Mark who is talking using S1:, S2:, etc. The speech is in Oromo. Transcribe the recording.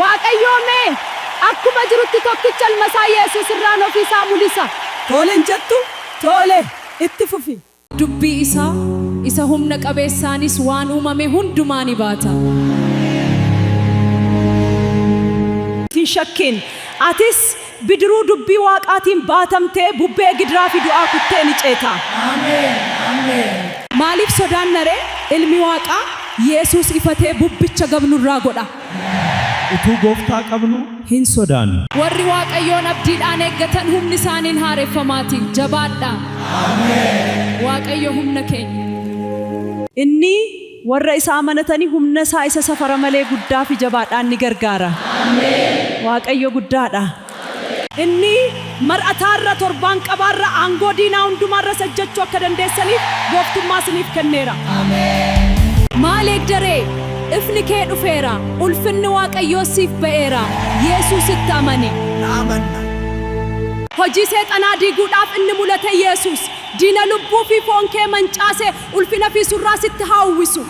S1: Waaqayyoo mee akkuma jirutti tokkicha ilma isaa Yesuus irraan ofii isaa mulisa.
S2: Tole hin jettu? Tole, itti fufi.
S1: Dubbii isaa isa humna qabeessaanis waan uumame hundumaa ni baata.
S2: Hin shakkin. Atis bidiruu dubbii Waaqaatiin baatamtee bubbee gidiraa fi du'aa kuttee ni ceeta.
S1: Maaliif sodaanna ree? Ilmi Waaqaa Yesuus ifatee bubbicha gab nurraa godha.
S3: Utuu Gooftaa qabnuu hin sodaannu.
S1: Warri Waaqayyoon abdiidhaan eeggatan humni isaanii in haareffamaatii. Jabaadhaa! Waaqayyo humna keenya.
S2: Inni warra isa amanatani humna isaa isa safara malee guddaa fi jabaadhaan ni gargaara. Waaqayyo guddaa dha. Inni mar'ataa irra, torbaanqabaa irra, aangoo diinaa hundumaa irras ejjechuu akka dandeessaniif gooftummaa isiniif kenneera.
S1: Maal eegda ree? Ifni kee dhufeera, ulfinni Waaqayyoos siif ba'eera. Yesuusitti amani.
S4: Na amanna.
S1: Hojii seexanaa diiguudhaaf inni mulate Yesuus, diina lubbuu fi foon kee mancaasee ulfina fi surraa sitti haa uwwisu.